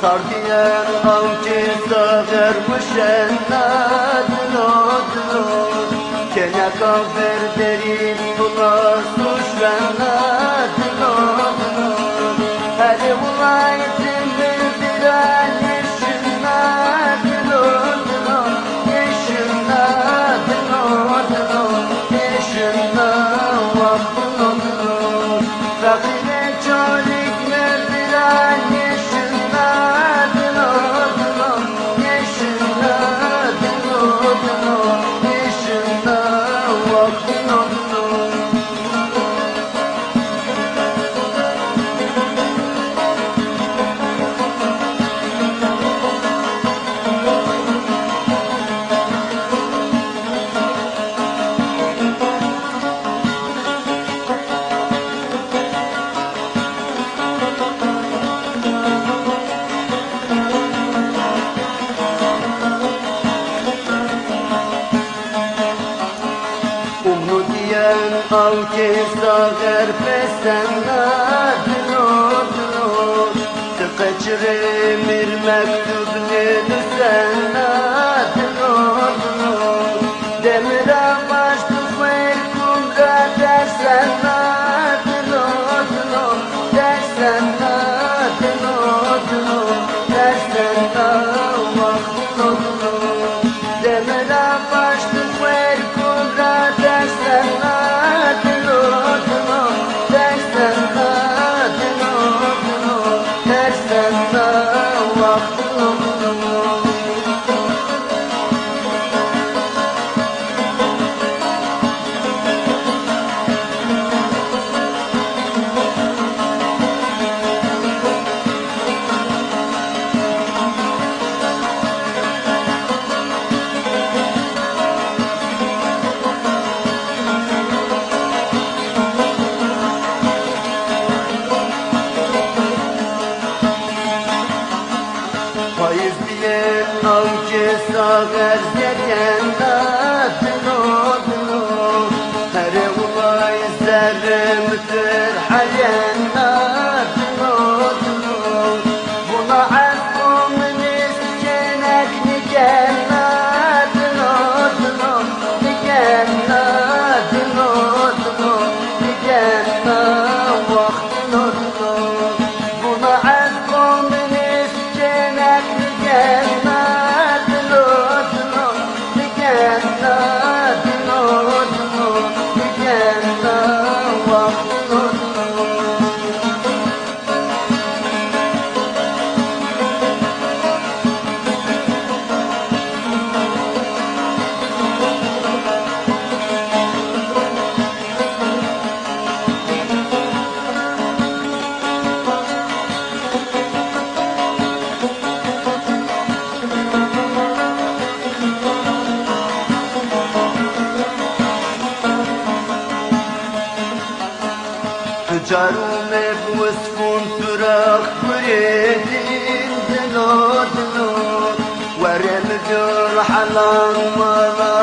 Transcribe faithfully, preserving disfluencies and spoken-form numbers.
Sardiyan awki sagar musenna dino dino. Kenya kafir deri pulas musenna dino dino. Hadi ulay timbil diran yeşenna dino dino. Yeşenna dino dino. Yeşenna wak dino dino. Fakire çolik merdiran yeşenna dino dino. Yeşenna dino dino. Yeşenna wak dino dino. Umnu diyen awki sagar pesenna dino dino. Ti keçirim ir mektubni nusenna dino dino. Demir abaş ti kuerkumra dersenna dino dino. Dersenna dino dino. Dersenna wak dino dino. Demir abaş ti kuerkumra dersenna dino dino. Dersenna dino dino. Dersenna wak dino dino. Payız diyen awki sagar zeryenna dino dino. Hare ulay zerrem ter hayenna dino dino. Buna az komünist kenek nigenna dino dino. Nigenna dino dino. Nigenna wak dino dino. Buna az komünist Tucarum eb wes kun turak buredin dino dino. Warem gör halan mala